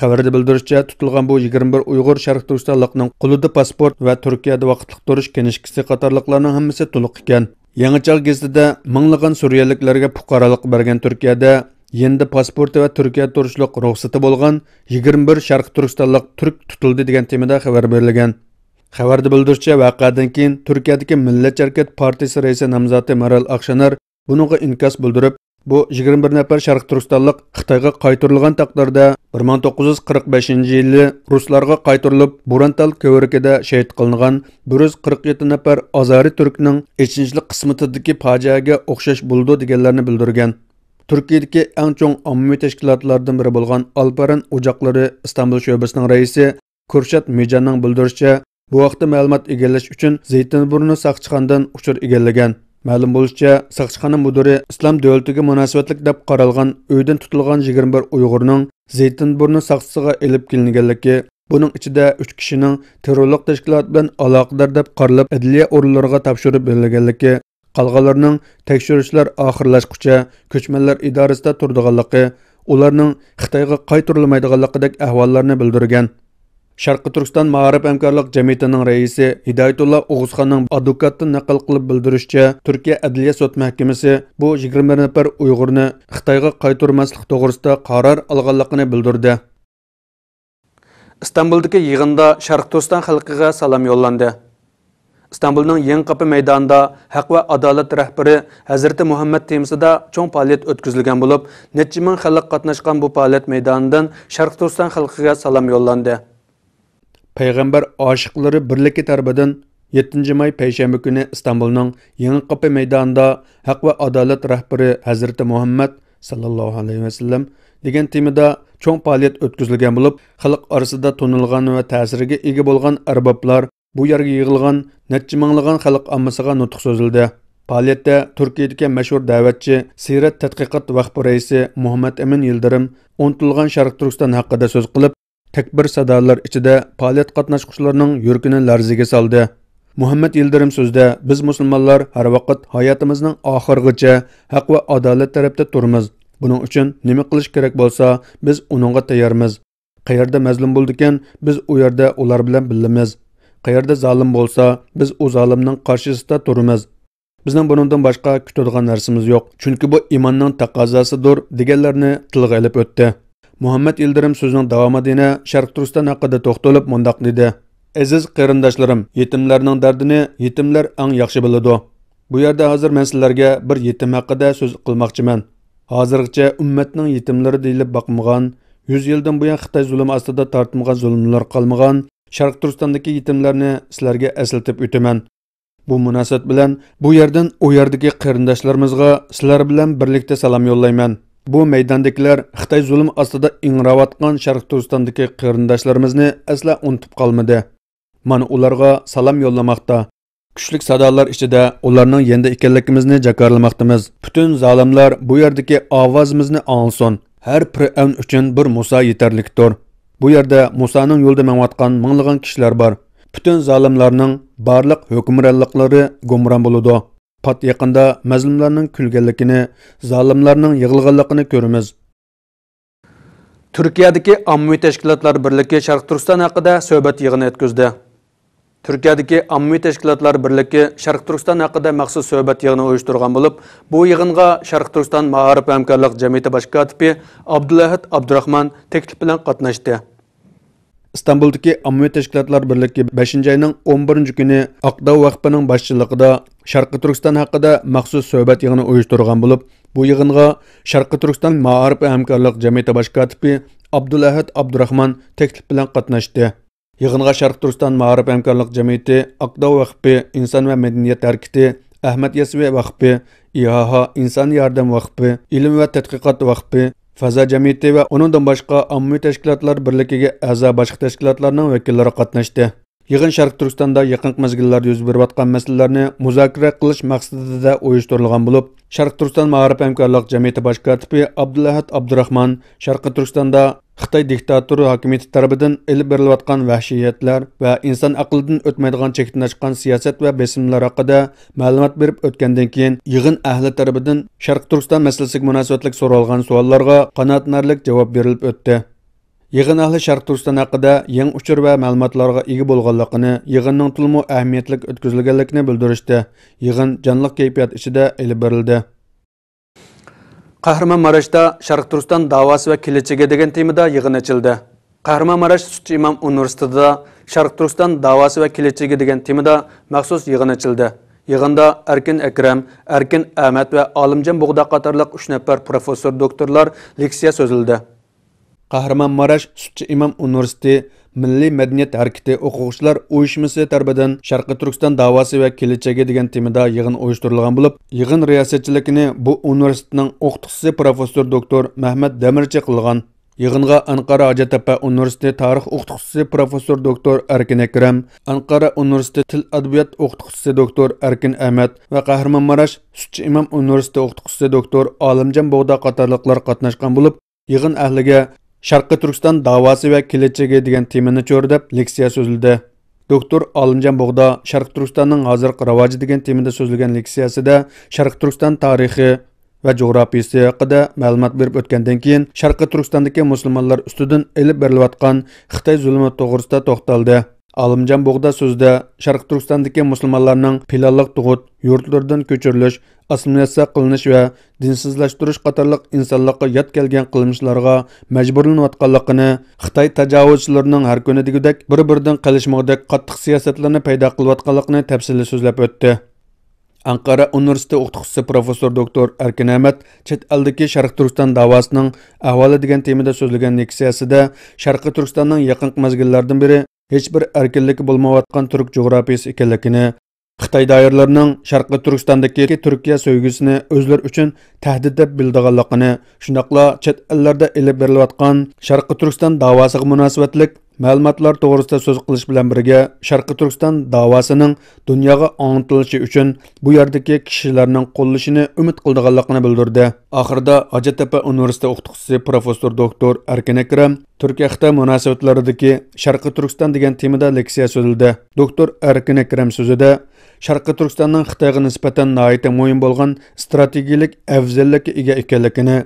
خەۋەردە بىلدۈرۈشىچە، تۇتۇلغان بۇ يىگىرمە بىر ئۇيغۇر شەرقىي تۈركىستانلىقنىڭ قولىدا پاسپورت ۋە تۈركىيەدە ۋاقىتلىق تۇرۇش كىنىشكىسى قاتارلىقلارنىڭ ھەممىسى تولۇق ئىكەن. يېڭى چاغ گېزىتىدە مىڭلىغان سۈرىيەلىكلەرگە پۇقرالىق بەرگەن تۈركىيەدە يېنىدا پاسپورتى ۋە تۈركىيەدە تۇرۇشلۇق رۇخسىتى بولغان يىگىرمە بىر شەرقىي تۈركىستانلىق تۈرك تۇتۇلدى دېگەن تېمىدا خەۋەر بېرىلگەن. خەۋەردە بىلدۈرۈشىچە، ۋەقەدىن كېيىن تۈركىيەدىكى مىللەتچى ھەرىكەت پارتىيىسى رەئىسى نامزاتى مېرال ئاكشېنەر بۇنىڭغا ئىنكاس بىلدۈرۈپ، بۇ يىگىرمە بىر نەپەر شەرقىي تۈركىستانلىق خىتايغا قايتۇرۇلغان تەقدىردە، بىر مىڭ توققۇز يۈز قىرىق بەشىنچى يىلى رۇسلارغا قايتۇرۇلۇپ، بۇرانتال كۆۋرۈكىدە شېھىت قىلىنغان بىر يۈز قىرىق يەتتە نەپەر ئازارى تۈركنىڭ ئېچىنىشلىق قىسمىتىدىكى پاجىئەگە ئوخشاش بولىدۇ، دېگەنلەرنى بىلدۈرگەن. تۈركىيەدىكى ئەڭ چوڭ ئاممىۋى تەشكىلاتلاردىن بىرى بولغان ئالپەرەن ئوچاقلىرى ئىستانبۇل شۆبىسىنىڭ رەئىسى كۈرشات مىجاننىڭ بىلدۈرۈشىچە، بۇ ھەقتە مەلۇمات ئىگىلەش ئۈچۈن زەيتىنبۇرنى ساقچىخانىدىن ئۇچۇر ئىگىلىگەن. مەلۇم بولۇشىچە، ساقچىخانا مۇدىرى ئىسلام دۆلىتىگە مۇناسىۋەتلىك دەپ قارالغان ئۆيدىن تۇتۇلغان يىگىرمە بىر ئۇيغۇرنىڭ زەيتىنبۇرنى ساقچىسىغا ئېلىپ كېلىنگەنلىكى، بۇنىڭ ئىچىدە ئۈچ كىشىنىڭ تېررورلۇق تەشكىلاتى بىلەن ئالاقىدار دەپ قارىلىپ، ئەدلىيە ئورۇنلىرىغا تاپشۇرۇپ بېرىلگەنلىكى، قالغانلىرىنىڭ تەكشۈرۈشلەر ئاخىرلاشقۇچە كۆچمەنلەر ئىدارىسىدە تۇرىدىغانلىقى، ئۇلارنىڭ خىتايغا قايتۇرۇلمايدىغانلىقىدەك ئەھۋاللارنى بىلدۈرگەن. شەرقىي تۈركىستان مائارىپ ھەمكارلىق جەمئىيىتىنىڭ رەئىسى ھىدايەتۇللا ئوغۇزخاننىڭ ئادۋوكاتتىن نەقىل قىلىپ بىلدۈرۈشىچە، تۈركىيە ئەدلىيە سوت مەھكىمىسى بۇ يىگىرمە بىر نەپەر ئۇيغۇرنى خىتايغا قايتۇرماسلىق توغرىسىدا قارار ئالغانلىقىنى بىلدۈردى. ئىستانبۇلدىكى يىغىندا شەرقىي تۈركىستان خەلقىگە سالام يوللاندى. ئىستانبۇلنىڭ يېڭى قاپا مەيدانىدا ھەق ۋە ئادالەت رەھبىرى ھەزرىتى مۇھەممەد تېمىسىدا چوڭ پائالىيەت ئۆتكۈزۈلگەن بولۇپ، نەچچە مىڭ خەلق قاتناشقان بۇ پائالىيەت مەيدانىدىن شەرقىي تۈركىستان خەلقىگە سالام يوللاندى. پەيغەمبەر ئاشىقلىرى بىرلىكى تەرىپىدىن يەتتىنچى ماي پەيشەنبە كۈنى ئىستانبۇلنىڭ يېڭى قاپا مەيدانىدا ھەق ۋە ئادالەت رەھبىرى ھەزرىتى مۇھەممەد ساللاللاھۇ ئەلەيھى ۋەسەللەم دېگەن تېمىدا چوڭ پائالىيەت ئۆتكۈزۈلگەن بولۇپ، خەلق ئارىسىدا تونۇلغان ۋە تەسىرىگە ئىگە بولغان ئەربابلار، بۇ يەرگە يىغىلغان نەچچە مىڭلىغان خەلق ئاممىسىغا نۇتۇق سۆزلىدى. پائالىيەتتە تۈركىيەدىكى مەشھۇر دەۋەتچى، سىيرەت تەتقىقات ۋەقپى رەئىسى مۇھەممەد ئەمىن يىلدىرىم ئۇنتۇلغان شەرقىي تۈركىستان ھەققىدە سۆز قىلىپ، تەكبىر سادالار ئىچىدە پائالىيەت قاتناشقۇچىلارنىڭ يۈرىكىنى لەرزىگە سالدى. مۇھەممەد يىلدىرىم سۆزىدە، بىز مۇسۇلمانلار ھەر ۋاقىت ھاياتىمىزنىڭ ئاخىرىغىچە ھەق ۋە ئادالەت تەرەپتە تۇرىمىز. بۇنىڭ ئۈچۈن نېمە قىلىش كېرەك بولسا، بىز ئۇنىڭغا تەييارمىز. قەيەردە مەزلۇم بولىدىكەن، بىز ئۇ يەردە ئۇلار بىلەن بىللىمىز. قەيەردە زالىم بولسا، بىز ئۇ زالىمنىڭ قارشىسىدا تۇرىمىز. بىزنىڭ بۇنىڭدىن باشقا كۈتىدىغان نەرسىمىز يوق، چۈنكى بۇ ئىماننىڭ تەقەززاسىدۇر، دېگەنلەرنى تىلغا ئېلىپ ئۆتتى. مۇھەممەد يىلدىرىم سۆزىنىڭ داۋامىدا يەنە شەرقىي تۈركىستان ھەققىدە توختىلىپ مۇنداق دېدى: ئەزىز قېرىنداشلىرىم، يېتىملەرنىڭ دەردىنى يېتىملەر ئەڭ ياخشى بىلىدۇ. بۇ يەردە ھازىر مەن سىلەرگە بىر يېتىم ھەققىدە سۆز قىلماقچىمەن. ھازىرغىچە ئۈممەتنىڭ يېتىملىرى دېيىلىپ باقمىغان، يۈز يىلدىن بۇيان خىتاي زۇلۇمى ئاستىدا تارتمىغان زۇلۇملار قالمىغان شەرقىي تۈركىستاندىكى يېتىملەرنى سىلەرگە ئەسلىتىپ ئۆتىمەن. بۇ مۇناسىۋەت بىلەن بۇ يەردىن ئۇ يەردىكى قېرىنداشلىرىمىزغا سىلەر بىلەن بىرلىكتە سالام يوللايمەن. بۇ مەيداندىكىلەر خىتاي زۇلۇم ئاستىدا ئىڭراۋاتقان شەرقىي تۈركىستاندىكى قېرىنداشلىرىمىزنى ئەسلا ئۇنتۇپ قالمىدى. مانا ئۇلارغا سالام يوللىماقتا. كۈچلۈك سادالار ئىچىدە ئۇلارنىڭ يېنىدا ئىكەنلىكىمىزنى جاكارلىماقتىمىز. پۈتۈن زالىملار بۇ يەردىكى ئاۋازىمىزنى ئاڭلىسۇن. ھەر پىرئەۋن ئۈچۈن بىر مۇسا يېتەرلىكتۇر. بۇ يەردە مۇسانىڭ يولىدا مېڭىۋاتقان مىڭلىغان كىشىلەر بار. پۈتۈن زالىملارنىڭ بارلىق ھۆكۈمرانلىقلىرى گۇمران بولىدۇ. پات يېقىندا مەزلۇملارنىڭ كۈلگەنلىكىنى، زالىملارنىڭ يىغلىغانلىقىنى كۆرىمىز. تۈركىيەدىكى ئاممىۋى تەشكىلاتلار بىرلىكى شەرقىي تۈركىستان ھەققىدە سۆھبەت يىغىنى ئۆتكۈزدى. تۈركىيەدىكى ئاممىۋى تەشكىلاتلار بىرلىكى شەرقىي تۈركىستان ھەققىدە مەخسۇس سۆھبەت يىغىنى ئۇيۇشتۇرغان بولۇپ، بۇ يىغىنغا شەرقىي تۈركىستان مائارىپ ھەمكارلىق جەمئىيىتى باش كاتىپى ئابدۇلئەھەد ئابدۇراخمان تەكلىپ بىلەن قاتناشتى. ئىستانبۇلدىكى ئاممىۋى تەشكىلاتلار بىرلىكى بەشىنچى ئاينىڭ ئون بىرىنچى كۈنى ئاقداغ ۋەقپىنىڭ باشچىلىقىدا شەرقىي تۈركىستان ھەققىدە مەخسۇس سۆھبەت يىغىنى ئۇيۇشتۇرغان بولۇپ، بۇ يىغىنغا شەرقىي تۈركىستان مائارىپ ھەمكارلىق جەمئىيىتى باش كاتىپى ئابدۇلئەھەد ئابدۇراخمان تەكلىپ بىلەن قاتناشتى. يىغىنغا شەرقىي تۈركىستان مائارىپ ھەمكارلىق جەمئىيىتى، ئاقداغ ۋەقپى، ئىنسان ۋە مەدەنىيەت ھەرىكىتى، ئەھمەد يەسۋى ۋەقپى، ئىھاھا، ئىنسانىي ياردەم ۋەقپى، ئىلىم ۋە تەتقىقات ۋەقپى، فەزا جەمئىيىتى ۋە ئۇنىڭدىن باشقا ئاممىۋى تەشكىلاتلار بىرلىكىگە ئەزا باشقا تەشكىلاتلارنىڭ ۋەكىللىرى قاتناشتى. يىغىن شەرقىي تۈركىستاندا يېقىنقى مەزگىللەردە يۈز بېرىۋاتقان مەسىلىلەرنى مۇزاكىرە قىلىش مەقسىتىدە ئۇيۇشتۇرۇلغان بولۇپ، شەرقىي تۈركىستان مائارىپ ھەمكارلىق جەمئىيىتى باش كاتىپى ئابدۇلئەھەد ئابدۇراخمان شەرقىي تۈركىستاندا خىتاي دىكتاتور ھاكىمىيىتى تەرىپىدىن ئېلىپ بېرىلىۋاتقان ۋەھشىيەتلەر ۋە ئىنسان ئەقلىدىن ئۆتمەيدىغان چەكتىن ئاشقان سىياسەت ۋە بېسىملار ھەققىدە مەلۇمات بېرىپ ئۆتكەندىن كېيىن، يىغىن ئەھلى تەرىپىدىن شەرقىي تۈركىستان مەسىلىسىگە مۇناسىۋەتلىك سورالغان سوئاللارغا قانائەتلىنەرلىك جاۋاب بېرىلىپ ئۆتتى. يىغىن ئەھلى شەرقىي تۈركىستان ھەققىدە يېڭى ئۇچۇر ۋە مەلۇماتلارغا ئىگە بولغانلىقىنى، يىغىننىڭ تولىمۇ ئەھمىيەتلىك ئۆتكۈزۈلگەنلىكىنى بىلدۈرۈشتى. يىغىن جانلىق كەيپىيات ئىچىدە ئېلىپ بېرىلدى. قەھرىمانماراشتا شەرقىي تۈركىستان داۋاسى ۋە كېلەچىكى دېگەن تېمىدا يىغىن ئېچىلدى. قەھرىمانماراش سۈتچى ئىمام ئۇنىۋېرسىتېتىدا شەرقىي تۈركىستان داۋاسى ۋە كېلەچىكى دېگەن تېمىدا مەخسۇس يىغىن ئېچىلدى. يىغىندا ئەركىن ئەكرەم، ئەركىن ئەمەت ۋە ئالىمجان بۇغدا قاتارلىق ئۈچ نەپەر پروفېسسور دوكتورلار لېكسىيە سۆزلىدى. قەھرىمانماراش سۈتچى ئىمام ئۇنىۋېرسىتېتى مىللىي مەدەنىيەت ھەرىكىتى ئوقۇغۇچىلار ئۇيۇشمىسى تەرىپىدىن شەرقىي تۈركىستان داۋاسى ۋە كېلىچەكى دېگەن تېمىدا يىغىن ئۇيۇشتۇرۇلغان بولۇپ، يىغىن رىياسەتچىلىكىنى بۇ ئۇنىۋېرسىتېتنىڭ ئوقۇتقۇچىسى پروفېسسور دوكتور مەھمەت دەمىرچى قىلغان. يىغىنغا ئەنقەرە ھاجەتتەپە ئۇنىۋېرسىتېتى تارىخ ئوقۇتقۇچىسى پروفېسسور دوكتور ئەركىن ئەكرەم، ئەنقەرە ئۇنىۋېرسىتېتى تىل ئەدەبىيات ئوقۇتقۇچىسى دوكتور ئەركىن ئەمەت ۋە قەھرىمانماراش سۈتچى ئىمام ئۇنىۋېرسىتېتى ئوقۇتقۇچىسى دوكتور ئالىمجان بۇغدا قاتارلىقلار قاتناشقان بولۇپ، يىغىن ئەھلىگە شەرقىي تۈركىستان داۋاسى ۋە كېلەچىكى دېگەن تېمىنى چۆرىدەپ لېكسىيە سۆزلىدى. دوكتور ئالىمجان بۇغدا شەرقىي تۈركىستاننىڭ ھازىرقى راۋاجى دېگەن تېمىدا سۆزلىگەن لېكسىيەسىدە شەرقىي تۈركىستان تارىخى ۋە جۇغراپىيىسى ھەققىدە مەلۇمات بېرىپ ئۆتكەندىن كېيىن، شەرقىي تۈركىستاندىكى مۇسۇلمانلار ئۈستىدىن ئېلىپ بېرىلىۋاتقان خىتاي زۇلۇمى توغرىسىدا توختالدى. ئالىمجان بۇغدا سۆزىدە شەرقىي تۈركىستاندىكى مۇسۇلمانلارنىڭ پىلانلىق تۇغۇت، يۇرتلىرىدىن كۆچۈرۈلۈش، ئاسسىمىلياتسىيە قىلىنىش ۋە دىنسىزلاشتۇرۇش قاتارلىق ئىنسانلىققا يات كەلگەن قىلمىشلارغا مەجبۇرلىنىۋاتقانلىقىنى، خىتاي تاجاۋۇزچىلىرىنىڭ ھەر كۈنى دېگۈدەك بىر-بىرىدىن قېلىشمىغۇدەك قاتتىق سىياسەتلىرىنى پەيدا قىلىۋاتقانلىقىنى تەپسىلىي سۆزلەپ ئۆتتى. ئەنقەرە ئۇنىۋېرسىتېتى ئوقۇتقۇچىسى پروفېسسور دوكتور ئەركىن ئەمەت چەت ئەلدىكى شەرقىي تۈركىستان داۋاسىنىڭ ئەھۋالى دېگەن تېمىدا سۆزلىگەن لېكسىيەسىدە شەرقىي تۈركىستاننىڭ يېقىنقى مەزگىللەردىن بېرى ھېچبىر ئەركىنلىكى بولمايۋاتقان تۈرك جۇغراپىيىسى ئىكەنلىكىنى، خىتاي دائىرىلىرىنىڭ شەرقىي تۈركىستاندىكى تۈركىيە سۆيگۈسىنى ئۆزلىرى ئۈچۈن تەھدىت دەپ بىلىدىغانلىقىنى، شۇنداقلا چەت ئەللەردە ئېلىپ بېرىلىۋاتقان شەرقىي تۈركىستان داۋاسىغا مۇناسىۋەتلىك مەلۇماتلار توغرىسىدا سۆز قىلىش بىلەن بىرگە، شەرقىي تۈركىستان داۋاسىنىڭ دۇنياغا ئاڭلىتىلىشى ئۈچۈن بۇ يەردىكى كىشىلەرنىڭ قوللىشىنى ئۈمىد قىلىدىغانلىقىنى بىلدۈردى. ئاخىرىدا ھاجەتتەپە ئۇنىۋېرسىتېتى ئوقۇتقۇچىسى پروفېسسور دوكتور ئەركىن ئەكرەم تۈركىيە-خىتاي مۇناسىۋەتلىرىدىكى شەرقىي تۈركىستان دېگەن تېمىدا لېكسىيە سۆزلىدى. دوكتور ئەركىن ئەكرەم سۆزىدە شەرقىي تۈركىستاننىڭ خىتايغا نىسبەتەن ناھايىتى مۇھىم بولغان ئىستراتېگىيەلىك ئەۋزەللىككە ئىگە ئىكەنلىكىنى،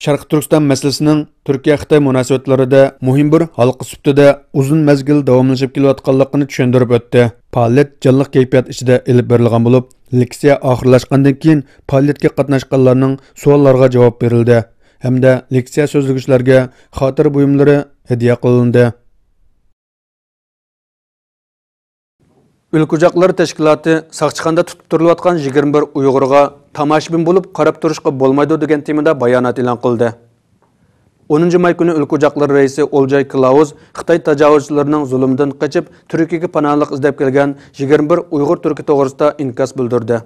شەرقىي تۈركىستان مەسىلىسىنىڭ تۈركىيە-خىتاي مۇناسىۋەتلىرىدە مۇھىم بىر ھالقا سۈپىتىدە ئۇزۇن مەزگىل داۋاملىشىپ كېلىۋاتقانلىقىنى چۈشەندۈرۈپ ئۆتتى. پائالىيەت جانلىق كەيپىيات ئىچىدە ئېلىپ بېرىلغان بولۇپ، لېكسىيە ئاخىرلاشقاندىن كېيىن پائالىيەتكە قاتناشقانلارنىڭ سوئاللارغا جاۋاب بېرىلدى ھەمدە لېكسىيە سۆزلىگۈچىلەرگە خاتىرە بۇيۇملىرى ھەدىيە قىلىندى. ئۈلكە ئوچاقلىرى تەشكىلاتى ساقچىخانىدا تۇتۇپ تۇرۇلۇۋاتقان يىگىرمە بىر ئۇيغۇرغا تاماشىبىن بولۇپ قاراپ تۇرۇشقا بولمايدۇ دېگەن تېمىدا بايانات ئېلان قىلدى. ئونىنچى ماي كۈنى ئۆلكە ئوچاقلىرى رەئىسى ئولجاي كلاۋز خىتاي تاجاۋۇزچىلىرىنىڭ زۇلۇمىدىن قېچىپ، تۈركىيەگە پاناھلىق ئىزدەپ كەلگەن يىگىرمە بىر ئۇيغۇر تۈركى توغرىسىدا ئىنكاس بىلدۈردى.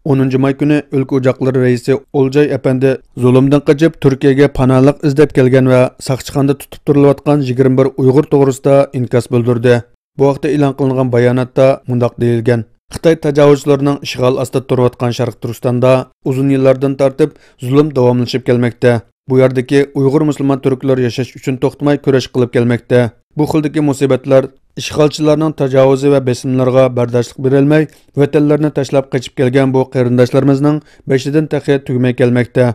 ئونىنچى ماي كۈنى ئۆلكە ئوچاقلىرى رەئىسى ئولجاي ئەپەندى زۇلۇمدىن قېچىپ، تۈركىيەگە پاناھلىق ئىزدەپ كەلگەن ۋە ساقچىخانىدا تۇتۇپ تۇرۇلۇۋاتقان يىگىرمە بىر ئۇيغۇر توغرىسىدا ئىنكاس بىلدۈردى. بۇ ھەقتە ئېلان قىلىنغان باياناتتا مۇنداق دېيىلگەن: خىتاي تاجاۋۇزچىلىرىنىڭ ئىشغالى ئاستىدا تۇرۇۋاتقان شەرقىي تۈركىستاندا ئۇزۇن يىللاردىن تارتىپ زۇلۇم داۋاملىشىپ كەلمەكتە. بۇ يەردىكى ئۇيغۇر مۇسۇلمان تۈركلىرى ياشاش ئۈچۈن توختىماي كۈرەش قىلىپ كەلمەكتە. بۇ خىلدىكى مۇسىبەتلەر ئىشغالچىلارنىڭ تاجاۋۇزى ۋە بېسىملىرىغا بەرداشلىق بېرەلمەي، ۋەتەنلىرىنى تاشلاپ قېچىپ كەلگەن بۇ قېرىنداشلىرىمىزنىڭ بېشىدىن تېخى تۈگىمەي كەلمەكتە.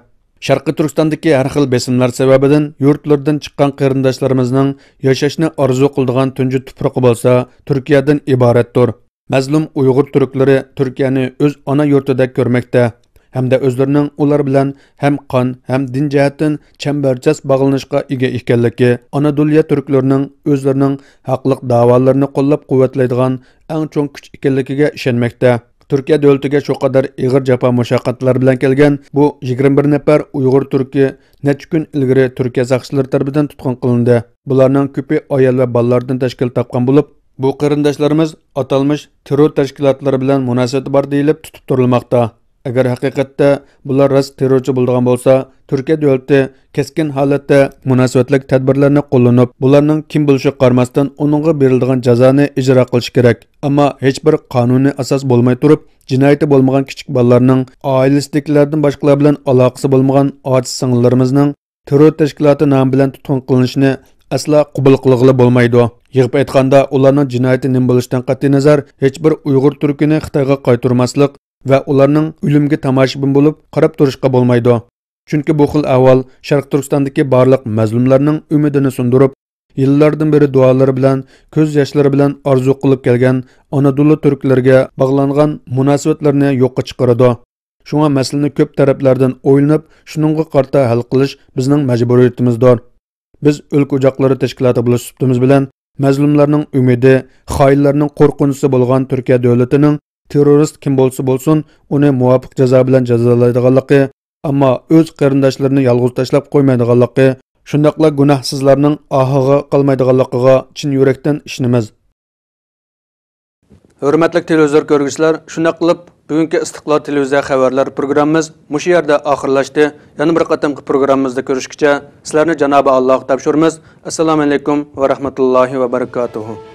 شەرقىي تۈركىستاندىكى ھەر خىل بېسىملار سەۋەبىدىن يۇرتلىرىدىن چىققان قېرىنداشلىرىمىزنىڭ ياشاشنى ئارزۇ قىلىدىغان تۇنجى تۇپرىقى بولسا تۈركىيەدىن ئىبارەتتۇر. مەزلۇم ئۇيغۇر تۈركلىرى تۈركىيەنى ئۆز ئانا يۇرتىدەك كۆرمەكتە ھەمدە ئۆزلىرىنىڭ ئۇلار بىلەن ھەم قان، ھەم دىن جەھەتتىن چەمبەرچاس باغلىنىشقا ئىگە ئىكەنلىكى، ئانادولىيە تۈركلىرىنىڭ ئۆزلىرىنىڭ ھەقلىق دەۋالىرىنى قوللاپ-قۇۋۋەتلەيدىغان ئەڭ چوڭ كۈچ ئىكەنلىكىگە ئىشەنمەكتە. تۈركىيە دۆلىتىگە شۇ قەدەر ئېغىر جاپا-مۇشەققەتلەر بىلەن كەلگەن بۇ يىگىرمە بىر نەپەر ئۇيغۇر تۈركى نەچچە كۈن ئىلگىرى تۈركىيە ساقچىلىرى تەرىپىدىن تۇتقۇن قىلىندى. بۇلارنىڭ كۆپى ئايال ۋە بالىلاردىن تەشكىل تاپقان بولۇپ، بۇ قېرىنداشلىرىمىز ئاتالمىش تېررور تەشكىلاتلىرى بىلەن مۇناسىۋىتى بار دېيىلىپ تۇتۇپ تۇرۇلماقتا. ئەگەر ھەقىقەتتە بۇلار راست تېررورچى بولىدىغان بولسا، تۈركىيە دۆلىتى كەسكىن ھالەتتە مۇناسىۋەتلىك تەدبىرلەرنى قوللىنىپ، بۇلارنىڭ كىم بولۇشىغا قارىماستىن، ئۇنىڭغا بېرىلىدىغان جازانى ئىجرا قىلىشى كېرەك. ئەمما ھېچبىر قانۇنىي ئاساس بولماي تۇرۇپ، جىنايىتى بولمىغان كىچىك بالىلارنىڭ، ئائىلىسىدىكىلەردىن باشقىلار بىلەن ئالاقىسى بولمىغان ئاجىز سىڭىللىرىمىزنىڭ تېررور تەشكىلاتى نامى بىلەن تۇتقۇن قىلىنىشىنى ئەسلا قوبۇل قىلغىلى بولمايدۇ. يىغىپ ئېيتقاندا، ئۇلارنىڭ جىنايىتى نېمە بولۇشىدىن قەتئىينەزەر، ھېچبىر ئۇيغۇر تۈركىنى خىتايغا قايتۇرماسلىق ۋە ئۇلارنىڭ ئۆلۈمىگە تاماشىبىن بولۇپ قاراپ تۇرۇشقا بولمايدۇ. چۈنكى بۇ خىل ئەھۋال شەرقىي تۈركىستاندىكى بارلىق مەزلۇملارنىڭ ئۈمىدىنى سۇندۇرۇپ، يىللاردىن بېرى دۇئالىرى بىلەن، كۆز ياشلىرى بىلەن ئارزۇ قىلىپ كەلگەن ئانادولۇ تۈركلىرىگە باغلانغان مۇناسىۋەتلەرنى يوققا چىقىرىدۇ. شۇڭا مەسىلىنى كۆپ تەرەپلەردىن ئويلىنىپ، شۇنىڭغا قارىتا ھەل قىلىش بىزنىڭ مەجبۇرىيىتىمىزدۇر. بىز ئۆلكە ئوچاقلىرى تەشكىلاتى بولۇش سۈپىتىمىز بىلەن مەزلۇملارنىڭ ئۈمىدى، خائىنلارنىڭ قورقۇنچىسى بولغان تۈركىيە دۆلىتىنىڭ تېررورىست كىم بولسا بولسۇن، ئۇنى مۇۋاپىق جازا بىلەن جازالايدىغانلىقى، ئەمما ئۆز قېرىنداشلىرىنى يالغۇز تاشلاپ قويمايدىغانلىقى، شۇنداقلا گۇناھسىزلارنىڭ ئاھىغا قالمايدىغانلىقىغا چىن يۈرەكتىن ئىشىنىمىز. ھۆرمەتلىك تېلېۋىزور كۆرگۈچىلەر، شۇنداق قىلىپ، بۈگۈنكى ئىستىقلال تېلېۋىزىيە خەۋەرلەر پروگراممىمىز مۇشۇ يەردە ئاخىرلاشتى. يەنە بىر قېتىمقى پروگراممىمىزدا كۆرۈشكىچە، سىلەرنى جانابى ئاللاغا تاپشۇرىمىز. ئەسسالامۇ ئەلەيكۇم ۋە رەھمەتۇللاھى ۋە بەرىكاتۇھۇ.